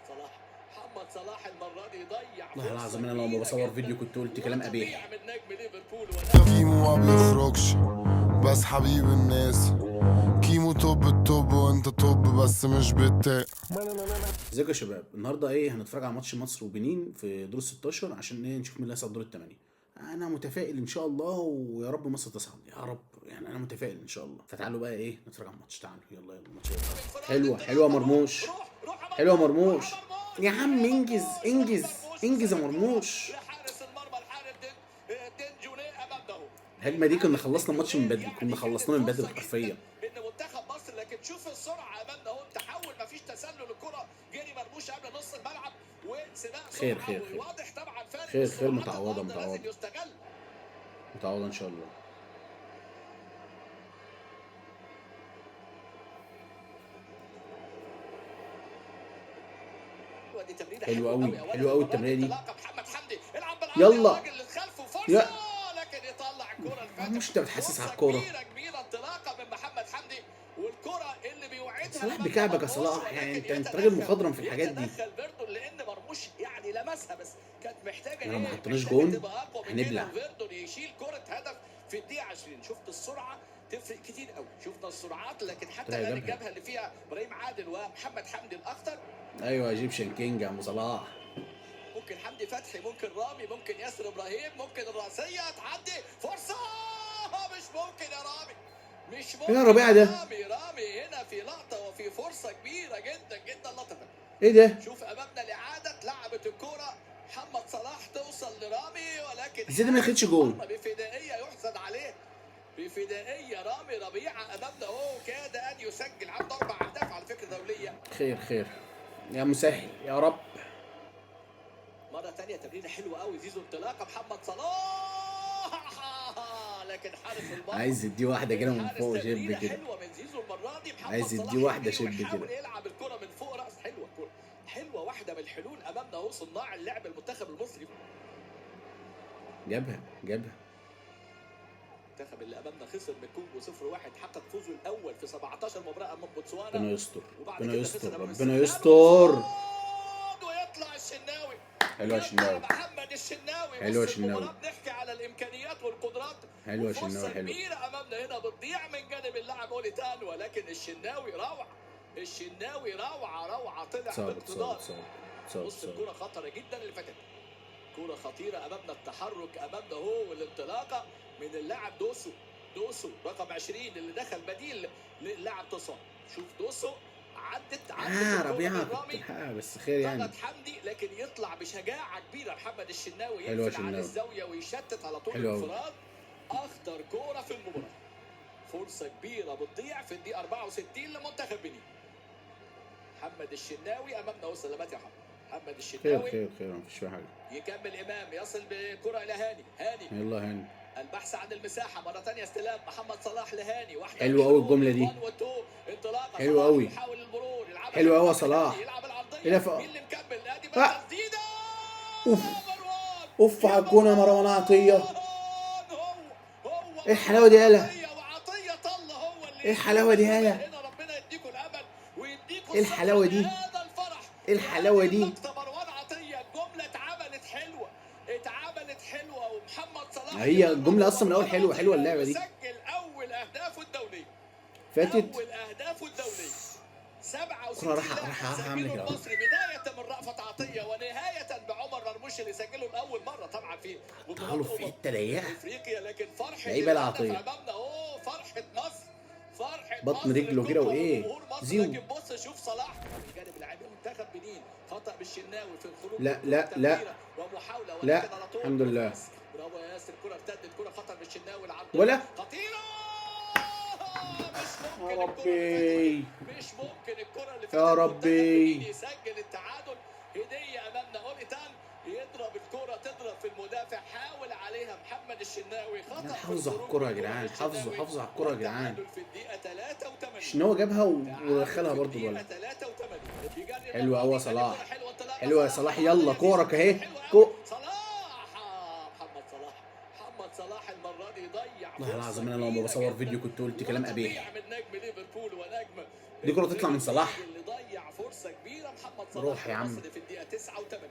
صلاح، محمد صلاح المرة دي ضيع. والله العظيم انا لو ما بصور فيديو كنت قلت كلام قبيح. من نجم ليفربول. كيمو ما بيخرجش بس حبيب الناس، كيمو top ال top وانت top بس مش بالتاء. ازيكم يا شباب؟ النهارده ايه؟ هنتفرج على ماتش مصر وبنين في دور ال 16 عشان ايه؟ نشوف مين اللي هيصعد دور الثمانية. انا متفائل ان شاء الله، ويا رب مصر تصعد يا رب، يعني انا متفائل ان شاء الله. فتعالوا بقى ايه نتفرج على الماتش، تعالوا يلا يلا الماتش. حلوة حلوة مرموش، حلوة مرموش يا عم، انجز انجز انجز يا مرموش. لحارس المرمى الحارس دين جونيه امامنا. الهجمة دي كنا خلصنا الماتش من بدري، كنا خلصناه من بدري حرفيا. ان منتخب مصر، لكن شوف السرعة امامنا اهو، التحول، مفيش تسلل، الكره جري مرموش قبل نص الملعب وسباق. خير، سرعة، خير، خير. واضح طبعا فارق خير، خير، السرعات. متعوضة، النهاردة لازم متعوضة. يستغل. متعوضه ان شاء الله. ودي تمريره. حلوة أوي، أوي. حلوة أوي التمريرة دي. انطلاقة محمد حمدي، العب بالعرض. يلا. يا راجل للخلف وفرصه يا. لكن يطلع الكره الفاتح. مرموش انت بتحسس فرصة على الكورة. كبيرة كبيره، انطلاقة من محمد حمدي والكره اللي بيوعدها صلاح أمام بكعبك يا مرموش، صلاح، يعني ولكن انت راجل مخضرم في الحاجات دي. يتدخل فيردون لان مرموش يعني لمسها بس كانت محتاجه لو ما إيه؟ حطيناش محتاجة جون تبقى أقوى من كده. هنبلع. فيردون يشيل كره هدف في الدقيقة 20. شفت السرعة تفرق كتير قوي، شفنا السرعات، لكن حتى طلع الان جابها. الجبهة اللي فيها ابراهيم عادل ومحمد حمدي الاخطر. ايوه Egyptian king يا ابو صلاح. ممكن حمدي فتحي، ممكن رامي، ممكن ياسر ابراهيم، ممكن الراسية تعدي، فرصة، مش ممكن يا رامي، مش ممكن. ايه يا ربيعة ده؟ رامي، رامي هنا في لقطة وفي فرصة كبيرة جدا جدا لطفت. ايه ده؟ شوف امامنا الاعاده، اتلعبت الكورة، محمد صلاح توصل لرامي ولكن ازاي ده ما ياخدش جون؟ بفدائيه يحسد عليه، بفدائيه رامي ربيعة امامنا اهو، كاد ان يسجل، عنده اربع اهداف على فكرة دولية. خير خير يا مسهل يا رب. مرة تانية تمريرة حلوة قوي، زيزو، انطلاقة محمد صلاح، لكن حارس المرمى عايز يديه واحدة كده من الحارس فوق شب تمريرة كده. حلوة من زيزو المرة دي، محمد عايز صلاح يديه واحدة يجري شب ويحاول كده. يلعب الكرة من فوق رأس، حلوة الكرة، حلوة، واحدة من الحلول أمامنا أهو صناع اللعب المنتخب المصري. جابها جابها. المنتخب اللي أمامنا خسر من الكونغو 0-1، حقق فوزه الأول في 17 مباراة أمام بوتسوانا ربنا يستر، وبعد ربنا كده خسر يستر، أمام ربنا السنغال. يستر. ويطلع الشناوي. حلوة يا يطلع شناوي. محمد الشناوي. حلوة يا بص شناوي. المباراة، بنحكي على الامكانيات والقدرات. حلوة يا وفرصة شناوي، حلوة. كبيرة امامنا هنا بتضيع من جانب اللاعب اوليتان، ولكن الشناوي روعة، الشناوي روعة روعة، طلع صعب باقتدار. صعب صعب صعب. بص صعب. الكرة خطرة جدا اللي فاتت، كرة خطيرة امامنا، التحرك امامنا هو والانطلاقة من اللاعب دوسو، دوسو رقم 20 اللي دخل بديل للاعب توسون. شوف دوسو عدت عدت اه الكرة ربيعة من كنت رامي تلحقها بس خير يعني. ضغط حمدي لكن يطلع بشجاعة كبيرة محمد الشناوي، حلوة يقفل على شناوي. الزاوية ويشتت على طول. حلوة أوي. انفراد، اخطر كورة في المباراة، فرصة كبيرة بتضيع في الدقيقة 64 لمنتخب بنين. محمد الشناوي امامنا، وصل سلامات يا محمد، محمد خير. الشناوي. خير خير، مفيش فيها حاجة. يكمل امام، يصل بكره الى هاني، هاني يلا هاني. البحث عن المساحة مرة ثانيه، استلام محمد صلاح لهاني، واحدة حلوة أوي الجملة دي. 1 و 2، انطلاقة حلوة صلاح أوي. يحاول المرور، يلعبها حلوة أوي يا لمحمد صلاح. هاني، يلعب العرضية. إلى مين اللي مكمل؟ ادي آه. بقى تسديده. أوف. مروان. اوف على الجون يا مروان عطية. مروان، هو هو ايه الحلاوة دي يالا؟ عطية، وعطية طلة هو اللي ايه الحلاوة دي يالا؟ هنا ربنا يديكم الامل ويديكم ايه الحلاوة دي؟ هذا الفرح. ايه الحلاوة دي؟ لقطة مروان عطية، الجملة اتعملت حلوة، اتعملت حلوة، ومحمد صلاح هي الجملة أصلا من الأول حلوة، حلوة اللعبة دي. سجل أول أهدافه الدولية. فاتت. أول أهدافه الدولية 67 كرة راح- لاعب راح- راح أعمل سجله كده. المصري، بداية من رأفت عطية ونهاية بعمر مرموش اللي سجله لأول مرة طبعا في تعالوا في بطولات حتة ضيقة. افريقيا، لكن فرحة لعيبة الهدف العطية. امامنا اهو، فرحة مصر، فرحة بطن مصر رجله كده الكبرى وإيه؟ وجمهور مصر. زيو. لكن بص شوف صلاح من جانب لاعبي منتخب بنين، خطأ بالشناوي في الخروج. لا، لا، لا. تمريرة ومحاولة لا، ولكن على طول الحمد لله. برافو يا ياسر، كرة ارتدت، كرة خطر بالشناوي، العرضية ولا. خطيرة، مش ممكن يا الكرة ربي. مش ممكن الكرة اللي يا فاتت منتخب ربي. بنين يسجل التعادل، هدية أمامنا أوليتان يضرب الكرة تضرب في المدافع، حاول عليها محمد الشناوي، خطأ في حافظوا على الخروج الكرة يا من جدعان، الشناوي. حافظوا حافظوا على الكرة يا جدعان. والتعادل في الدقيقة 83. الشناوي جابها ودخلها في برضه الدقيقة الولد. 83. يجري حلوة أوي يا المرة دي، صلاح. كرة حلوة، انطلاقة حلوة يا صلاح، يلا كورك أهي. حلوة أوي. صلاح، محمد صلاح، محمد صلاح المرة دي ضيع والله فرصة العظيم انا لو ما كبيرة بصور جداً. فيديو كنت قلت كلام وتضيع قبيح. من نجم ليفربول ونجم دي كرة تطلع من صلاح. اللي ضيع فرصة كبيرة. خطيرة محمد صلاح روح يا عم. المصري في الدقيقة 89.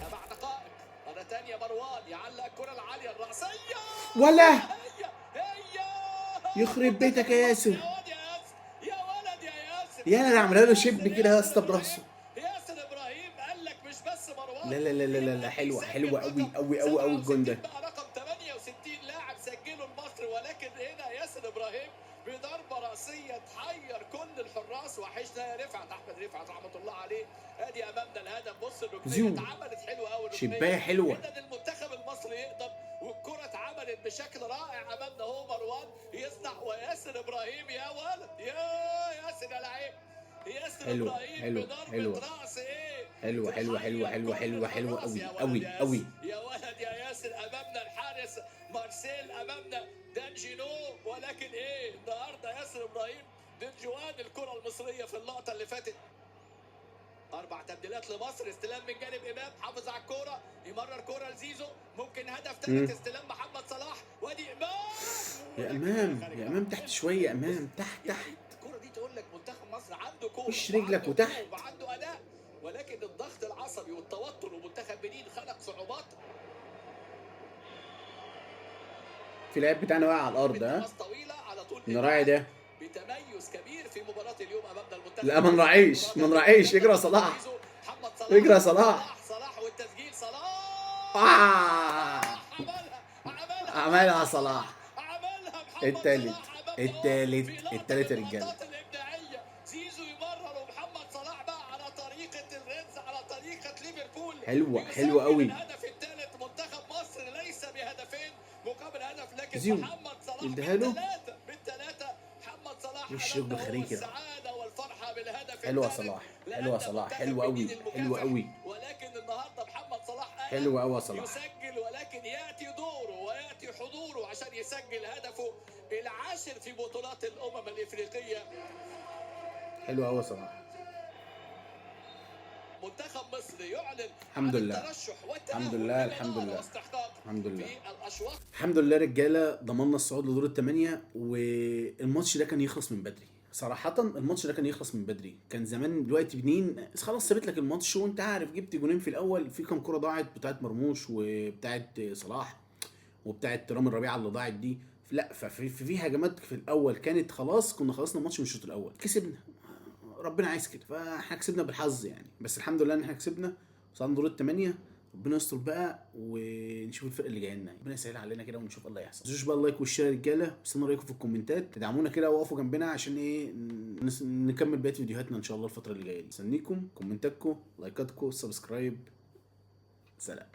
7 دقائق، مرة ثانية مروان يعلق الكره العالية الراسيه. ولا هي هي. يخرب بيتك يا ياسر. يا ولد يا ياسر، يا ولد يا ياسر. يا انا عملها له chip كده يا اسطى براسه. ياسر ابراهيم قال لك مش بس مروان. لا لا لا لا لا لا، حلوة حلوة قوي قوي قوي قوي الجون ده. بقى رقم 68 لاعب سجله لمصر، ولكن هنا ياسر ابراهيم بضربه راسية تحير كل الحراس. وحشنا يا رفعت، احمد رفعت رحمه الله عليه. ادي امامنا الهدف، بص الركنيه زيو. اتعملت حلوة قوي. شبايه حلوه. هنا المنتخب المصري يقدر، والكره اتعملت بشكل رائع امامنا. هو مروان يصنع وياسر ابراهيم، يا ولد يا ياسر يا لعيب، ياسر حلوة، ابراهيم حلوة، بضربه حلوة. راس ايه حلوة حلوة حلوة حلوة حلوة حلوة قوي قوي قوي. يا ولد يا ياسر. امامنا الحارس مارسيل، امامنا دانجينو، ولكن ايه النهارده ياسر ابراهيم دنجوان الكره المصرية في اللقطة اللي فاتت. اربع تبديلات لمصر، استلام من جانب امام، حافظ على الكورة، يمرر كورة لزيزو، ممكن هدف ثالث. استلام محمد صلاح، وادي امام. يا امام، يا امام تحت شويه، يا امام تحت تحت. الكورة دي تقول لك منتخب مصر عنده كورة وش رجلك وعنده وتحت. وعنده اداء، ولكن الضغط العصبي والتوتر ومنتخب بنين خلق صعوبات. في لعيب بتاعنا واقع على الارض ها. باص طويلة على طول. نراعي ده. بتميز كبير في مباراة اليوم امامنا المنتخب. لا ما نراعيش، ما نراعيش. اجري يا صلاح. محمد صلاح. اجري يا صلاح. صلاح والتسجيل، صلاح. آه. عملها، عملها. عملها صلاح. عملها محمد التالت. صلاح أمامنا. التالت. في لقطة التالت يا من رجاله. اللقطات الإبداعية. زيزو يمرر ومحمد صلاح بقى على طريقة الريدز، على طريقة ليفربول. حلوة، يسجل حلوة قوي. الهدف الثالث. منتخب مصر ليس بهدفين مقابل هدف، لكن زيزو. محمد صلاح يديها له. بالثلاثة، بالثلاثة محمد صلاح. وش أمامنا رجله هو خارجي كده. السعادة والفرحة بالهدف حلوة يا الثالث. صلاح، لأن حلوة يا صلاح، منتخب حلوة قوي، بنين المكافح. حلوة قوي. ولكن النهارده محمد صلاح قال حلوة قوي يا صلاح. يسجل، ولكن ياتي دوره وياتي حضوره عشان يسجل هدفه العاشر في بطولات الامم الافريقية. حلوة قوي يا صلاح. منتخب مصر يعلن الحمد عن لله. الترشح والتأهل الحمد لله، الحمد بجدارة لله. واستحقاق الحمد لله. في الاشواط. الحمد لله رجاله، ضمننا الصعود لدور الثمانيه، والماتش ده كان يخلص من بدري صراحة. الماتش ده كان يخلص من بدري، كان زمان دلوقتي بنين خلاص سابت لك الماتش، وانت عارف جبت جونين في الاول، في كام كرة ضاعت بتاعت مرموش وبتاعت صلاح وبتاعت رامي ربيعة اللي ضاعت دي. لا ففي في هجمات في الاول كانت خلاص، كنا خلصنا الماتش من الشوط الاول، كسبنا، ربنا عايز كده، فاحنا كسبنا بالحظ يعني، بس الحمد لله ان احنا كسبنا وصلنا دور الثمانيه. ربنا يستر بقى ونشوف الفرق اللي جاي لنا، ربنا يسهل علينا كده ونشوف إيه اللي هيحصل. ما تنسوش بقى ال like وال share يا رجاله، استنوا رايكم في الكومنتات، تدعمونا كده وقفوا جنبنا عشان ايه نكمل بقية فيديوهاتنا ان شاء الله الفترة اللي جاية دي. مستنيكم كومنتاتكم، لايكاتكم، subscribe. سلام.